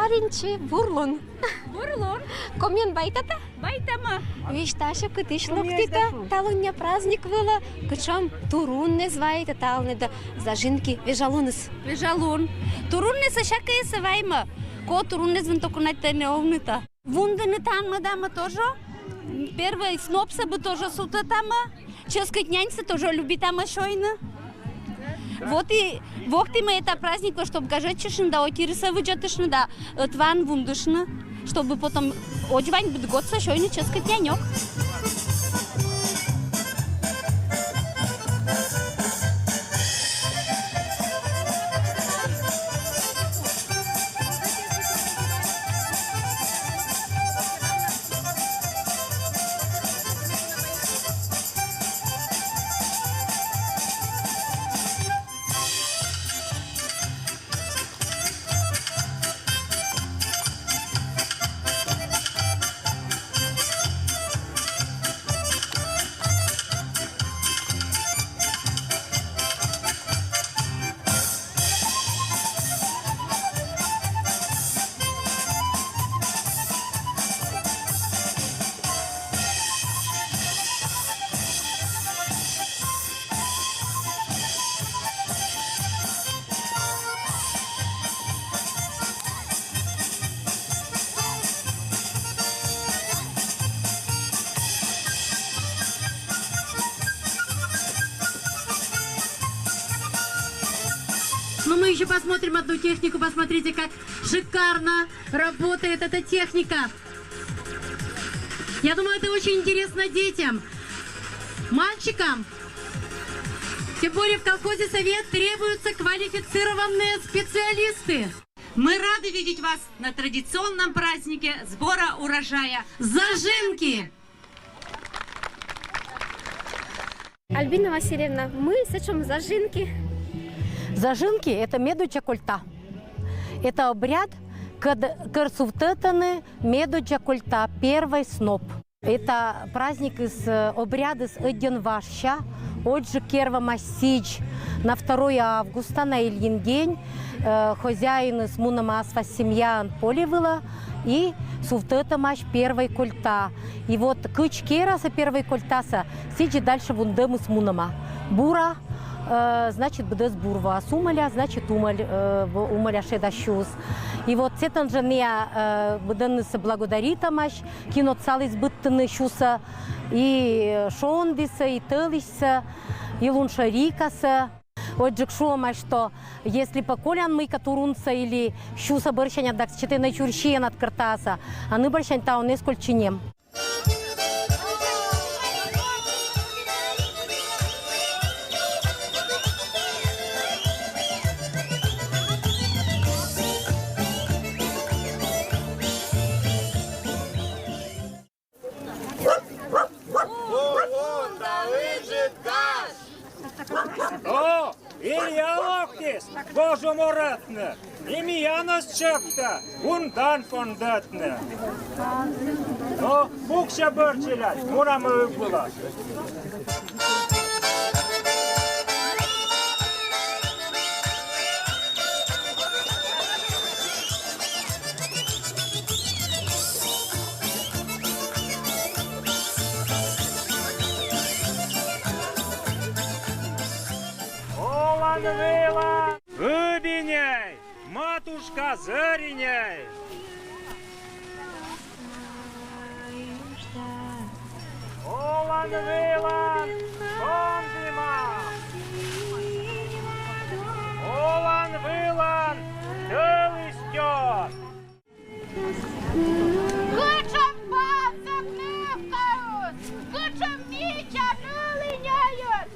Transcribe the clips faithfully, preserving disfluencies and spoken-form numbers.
Винчи, бур лун. Бур лун. Коми эн байтата? Байтама. Висьтасьӧ, кытысь локтіта талуння праздник вылӧ, кутшӧм туруннас вайита талунъяс да Зажинки вежалуныс. Вежалун. Туруннас сэсся кӧ эсійӧ вайимӧ. Кӧ туруннас вынтӧ, кӧ на, тані овныта. Вундыны тані ме да ме тоже. Первой снопсӧ бы тоже сувтӧдтам. Чӧскыд няньсӧ тоже любитам сёйны. Вот и локтім ми этӧ праздниклы, чтоб гажӧдчыштны да, ӧти йӧзсӧ видзӧдыштны да, ӧтваӧн вундыштны, чтобы потом ӧтвань быд годсӧ сёйны чӧскыд няньӧк. Ну, мы еще посмотрим одну технику. Посмотрите, как шикарно работает эта техника. Я думаю, это очень интересно детям, мальчикам. Тем более в колхозе «Совет» требуются квалифицированные специалисты. Мы рады видеть вас на традиционном празднике сбора урожая. Зажинки! Альбина Васильевна, ми сэтшӧм зажинки. Зажинки — это медоддза кольта. Это обряд, кед-, кӧр сувтӧдтӧны медоддза кольта, первой сноп. Это праздникыс, э, обрядыс ӧдйӧн важся, отжык кервӧмаӧсь сідз на второе августа, на Ильин день, э, хозяиныс мунӧма асвас семьяӧн поле вылӧ и сувтӧдтӧмаӧсь первой кольта. И вот кыдз керасӧ первой кольтасӧ, сідзи дальше вундӧмыс мунӧма. Бура, э, значит, быдӧс бур воас, умӧля, значит, умӧль, э, в-, умӧля шедас сюйыс. И вот сэтӧн жӧ ная, э, быдӧннысӧ благодаритӧмаӧсь, кин отсаліс быдтыны сюсӧ, и шондісӧ, и тӧлысьсӧ, и луншӧрикасӧ. Отжык шуӧмаӧсь, что если пӧ колян мыйкӧ турунсӧ или сюсӧ бӧрсяняд, дак сэтшӧм на чурсиянад кӧртасӧ, а ӧні бӧрсянь таӧн эз кольччы нем. О, Илья локтіс гожӧм орӧдны, и миянӧс чӧктӧ вундан пондӧдны. Но пуксьӧ, бӧр челядь, мунам ыб вылас. Олан-вылан! Ыб иней! Матушка, зӧр иней! Олан-вылан шондіма! Олан-вылан тӧлысьтӧм! Кутшӧм пазӧк нывкаыс, кутшӧм мича ныл инейыс!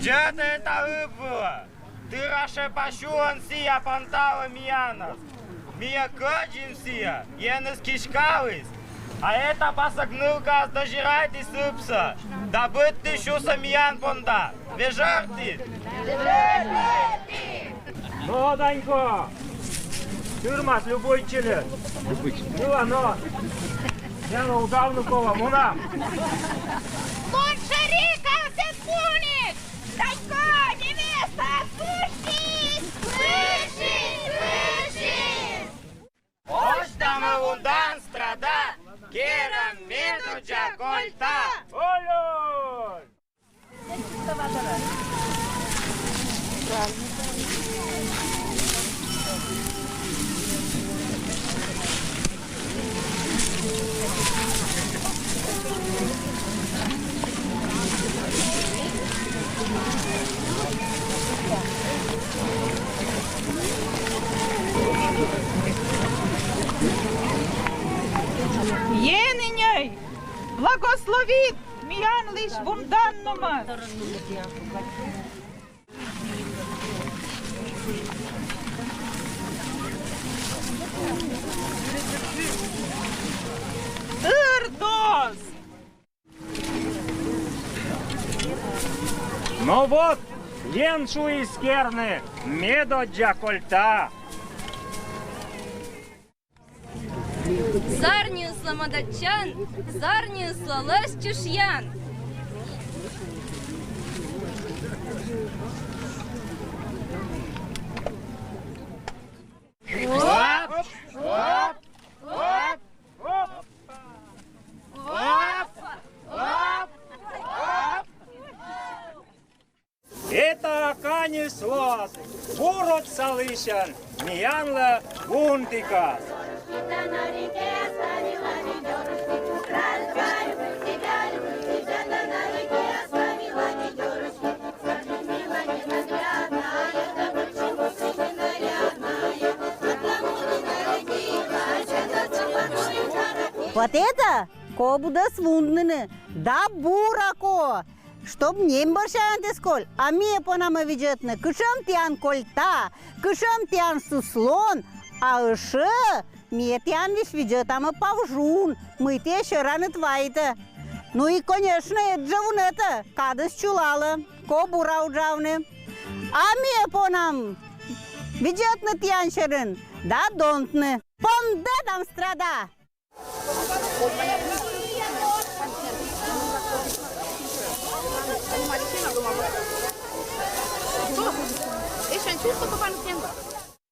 Чӧтӧй этӧ ыб вылӧ, тыра шепа сюлӧн сійӧ понталӧ миянӧс. Миян кӧдзим сійӧс, еныс киськаліс. А этӧ пасӧк нывкаыс дозирайтіс ыбсӧ да быдтіс сюсӧ миян понда. Вежӧртім! Но, Данько, тырмас любой челядь. Любой челядь. Было, но. Я удавну кого, мунам. Моншерика, сет муник! Данько, невеста, пыштіс! Пыштіс, пыштіс! Ениней, благословит миянлысь вунданномас. Ырдоз! Но вот, Ен шуис керны, медоддза кольта. Зарниыслы модатчан, зарниыслы лӧсьтчышъян. Оп, оп, оп, оп, оп, оп, оп. Этаа каньыс лоас, бур отсалысян миянлы вунтыкас. Вот это кобудас вундныны, да бура ко! Чтоб нем бӧрсяньыс коль, а ми понам видзӧдны, кытшӧм тіян кольта, кытшӧм тіян суслон, а ещӧ ми тіянлысь видзӧдам павзун, мый ті сьӧраныд вайитӧ. Ну и, конечно, ӧд жӧ вунӧтӧ, кадыс чулалӧ, кобура уджавны. А ми понам видзӧдны тіян сьӧрын да донтны. Пондӧдам страда!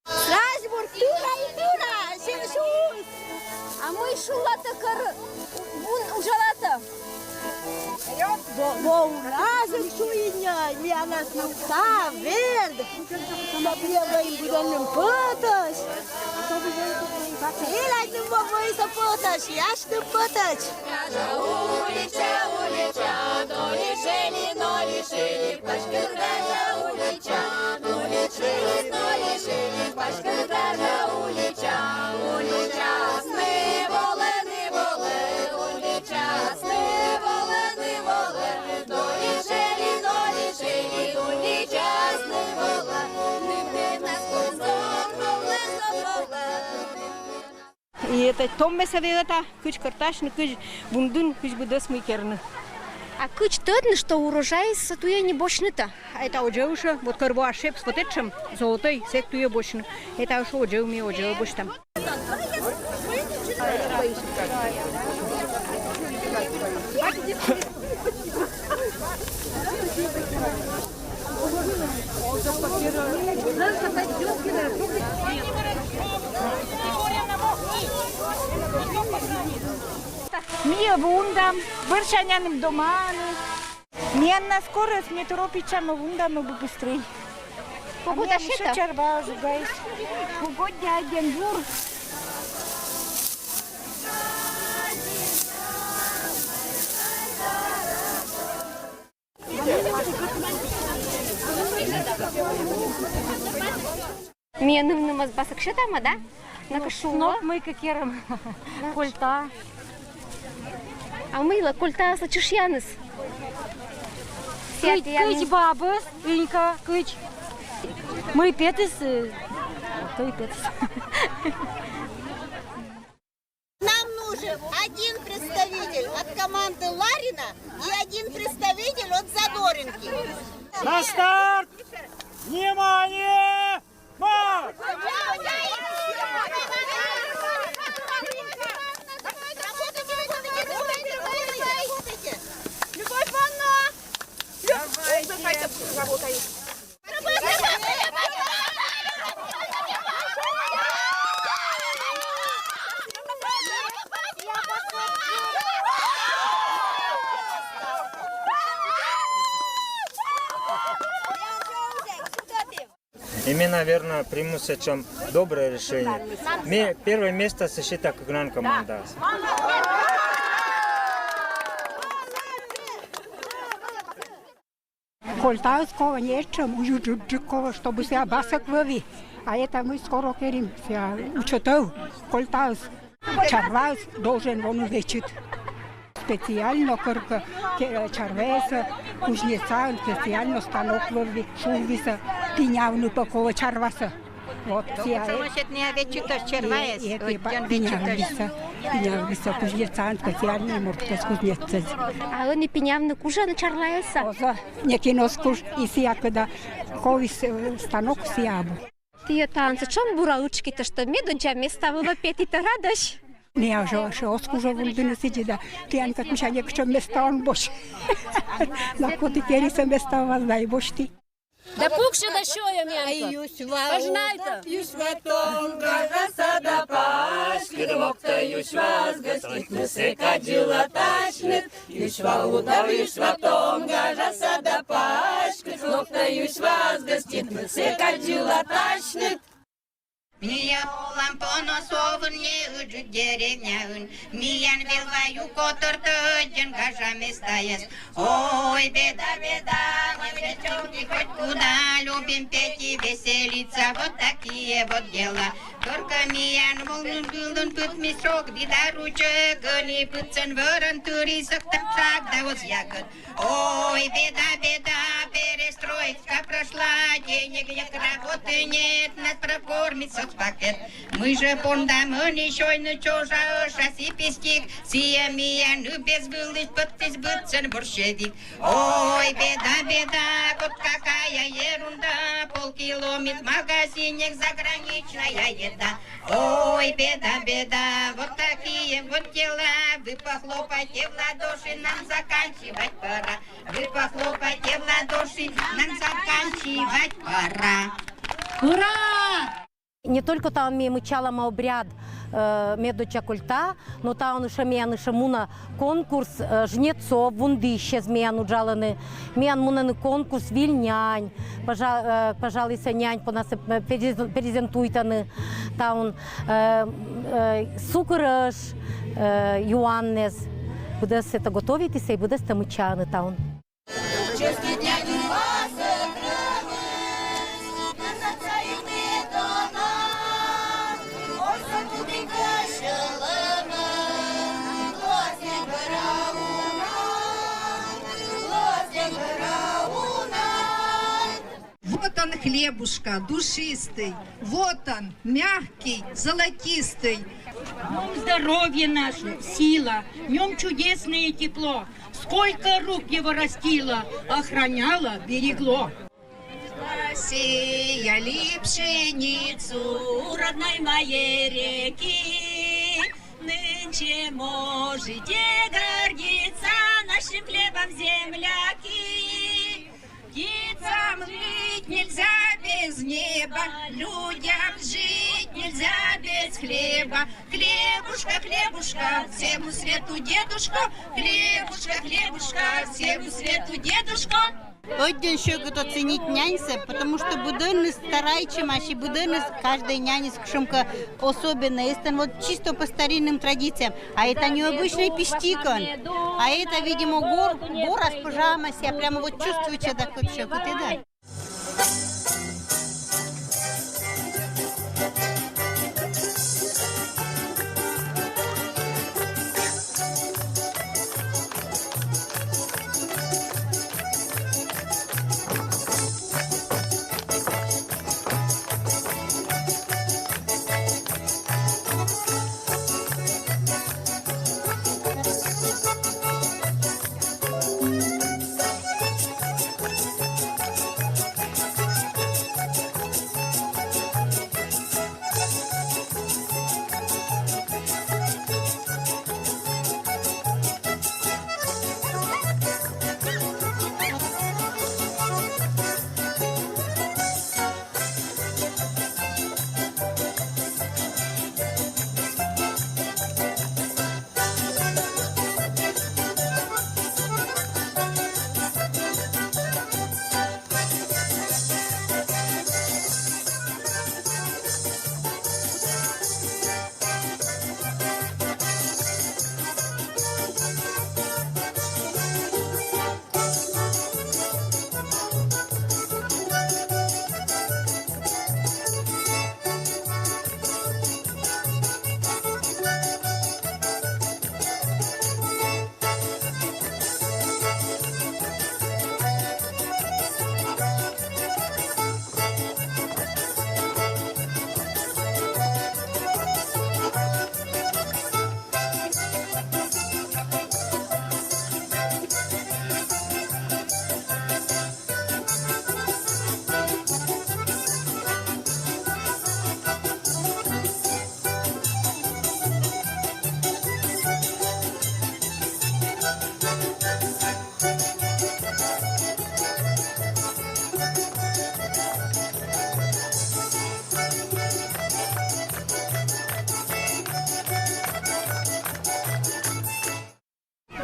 Сразу бур, тыра и тыра, сен шуыс. А мый шулатӧ, кор вун уджалатӧ? Во, во, уна зык шуи ньӧй, миянӧс нукта, верд. Чтоб ньӧй вӧйын будӧнным пӧтӧсь. Сылань нин во вӧйсӧ пӧтӧсь, яшным пӧтӧсь. Улича, улича, но решили, но решили, пачкыр даже улича, но решили, но решили, пачкыр даже улича, уличасны волыны волы, уличасны волыны волы, но решили, но решили, уличасны волы, нывны нас кузом, волы, волы. И это том ме саве это, кыдз кӧртасьны, кыдз вундыны, кыдз быдӧс мый керны. А кыдз тӧдны, что урожай со туйӧ не босьтны-то? А это оджӧ ещӧ, вот кор во ошибся, вот этшӧм золотой, сэк туйӧ босьтны. Это ещӧ оджӧ, ми оджӧ босьтам. Ми вундам, вӧрсяньным доманым. Ми на скорости, ми торопитчам, вундам бы быстрей. Погода сета. Чарба жугайс. Погода агентур. Ми нывнымӧс басӧ сетам, да? На кышула. Сноп мыйкӧ керам. Кольта. А мыйла кольтаыс чышъяныс? Кыдз, кыдз бабыс, Инька, кыдз. Мый петіс, э, то и петіс. Нам нужен один представитель от команды Ларина и один представитель от Задоринки. На старт! Внимание! Марш! Любовь Ивановна! Любовь, давайте работаем. И ме, наверное, приму сэтшэм доброе решение. Ме первое место сэтшэ та кык нан команда. Кольтаыс кова нетшэм, уюджыджык кова, чтобы сія басэк вӧвлы. А это мы скоро керим сія учётэ. Кольтаыс. Чарваыс должен лоны вӧчыт. Специально кӧрка ке-, чарваыс кузнецаын специально станок вӧвлы, шуылысьыс пинявны пӧ кова чарвасэ. Вот, сія. Самосетния вӧчыт чарваыс, э, э, пинявлыса, пинявлыса кузнецаын специальный мурткес кузнецэз. А ӧні пинявны кужан чарваыс-а? Оза, некин оз куж, и сія кӧда ковыс, э, станок сія абу. Тіян таын сэтшэм бура ытшкитыштэ, медодзза места вылэ петӥтэ, радозь. Ме озьы, озьы оз кужы вундыны сӥзьы да, тіян кадь мися некыӵе места он босьт. Лапоты керисэ места вал да и босьты. Да пуксьы да сёй миянкод. Пожинайтэ. Юсьва тон гажаса да паськыт, локтэ юсьва ас гӧститнысэ кадь йылатасьныт. Юсьва удав, юсьва тон гажаса да паськыт, локтэ юсьва ас гӧститнысэ кадь йылатасьныт. Миян олам понна совын неыджыт деревняын, миян велва ю котыртӥ ӧдйӧн гажа местаез. Ой, беда, беда, мы девчонки хоть куда, любим петь и веселиться, вот такие вот дела. Только миян волнует гылын пытмис рог, дида ручек, гыни пытсэн вӧрын тыри сыктывкар да оз ягыт. Ой, беда, беда, перестройка прошла, денег нет, работы нет, нас прокормит соцпакет. Мыжы понда мыни сёйны ӵошатыса сипистик, сие миян ыбез вылысь пыдтӥз быдсэн борщевик. Ой, беда, беда, вот какая ерунда, полки ломит в магазинах заграничная еда. Ой, беда, беда, вот такие вот дела. Вы похлопайте в ладоши, нам заканчивать пора. Вы похлопайте в ладоши, нам заканчивать пора. Ура! Не только таун ми мычалам обряд, э, медодза кольта, но таун эшшо миян эшшо мунэ конкурс, э, жнецов, вундӥсез миян уджалэны. Миян мунэны конкурс «Виль нянь», пожа-, э, пожалуйста, нянь понназэ, э, презен-, презентуйтаны таун, э, э, сукырыш, э, юанэз. Быдэс это готовитьтыса, быдэстэ мычаны таун. Вот он, хлебушка, душистый, вот он, мягкий, золотистый. В нём здоровье наше, сила, в нём чудесное тепло. Сколько рук его растило, охраняло, берегло. Сеяли пшеницу у родной моей реки, нынче можете гордиться нашим хлебом, земляки. Птицам жить нельзя без неба, людям жить нельзя без хлеба. Хлебушка, хлебушка, всему свету дедушка. Хлебушка, хлебушка, всему свету дедушка. Очень сьӧкыт оценить няньсэ, потому что быдэныз старайтчемась, и быдэныз каждый няньыс кыӵе ке особенный. Эстэн вот чисто по старинным традициям. А это необычный пистикон. А это, видимо, гор, гора спожамась, я прямо вот чувствую, что так вот сьӧкыт, да.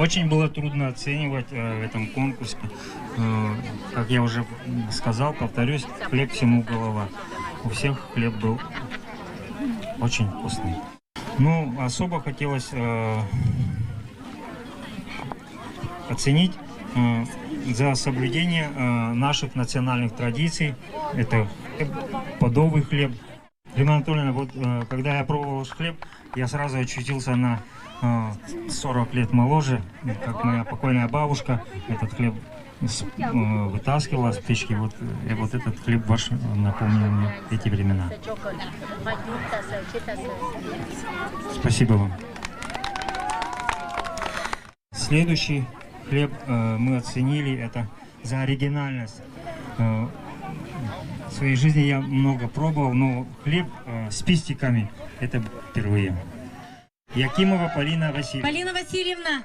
Очень было трудно оценивать э, в этом конкурсе. Э, как я уже сказал, повторюсь, хлеб всему голова. У всех хлеб был очень вкусный. Ну, особо хотелось э, оценить э, за соблюдение э, наших национальных традиций. Это хлеб, подовый хлеб. Лена Анатольевна, вот э, когда я пробовал ваш хлеб, я сразу очутился на э, сорок лет моложе, как моя покойная бабушка этот хлеб с- э, вытаскивала с печки. Вот, э, вот этот хлеб ваш напомнил мне эти времена. Спасибо вам. Следующий хлеб э, мы оценили это за оригинальность. Э, в своей жизни я много пробовал, но хлеб э, с пистиками это впервые. Якимова Полина Васильевна. Полина Васильевна.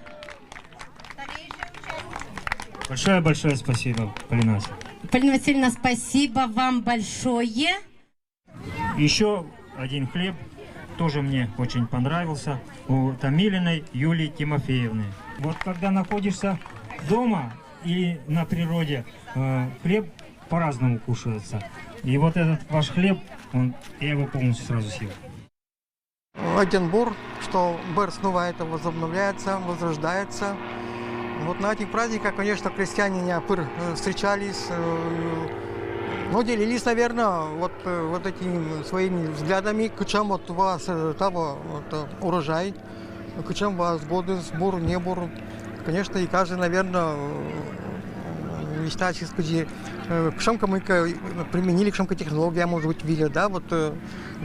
Большое-большое спасибо, Полина Васильевна. Полина Васильевна, спасибо вам большое. Еще один хлеб тоже мне очень понравился у Томилиной Юлии Тимофеевны. Вот когда находишься дома и на природе, э, хлеб по-разному кушается. И вот этот ваш хлеб, он, я его полностью сразу съел. Один бур, что бер снова это возобновляется, возрождается. Вот на этих праздниках, конечно, крестьяне не опыр э, встречались, э, но делились, наверное, вот, э, вот этими своими взглядами, кычем вот у вас э, того вот, э, урожай, кычем у вас годы, сбор, не бур. Конечно, и каждый, наверное, э, считает, что э, кычем-ка мы ка- применили кычем-ка технология, может быть, видели, да, вот э,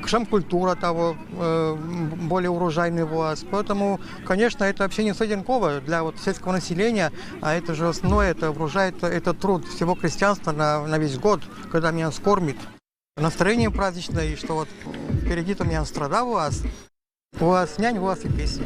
кычем культура того, э, более урожайный у вас. Поэтому, конечно, это вообще не стеденково для вот сельского населения, а это же основное, это урожай, это, это труд всего крестьянства на, на весь год, когда меня скормит. Настроение праздничное, и что вот впереди там я страда у вас. У вас нянь, у вас и песня.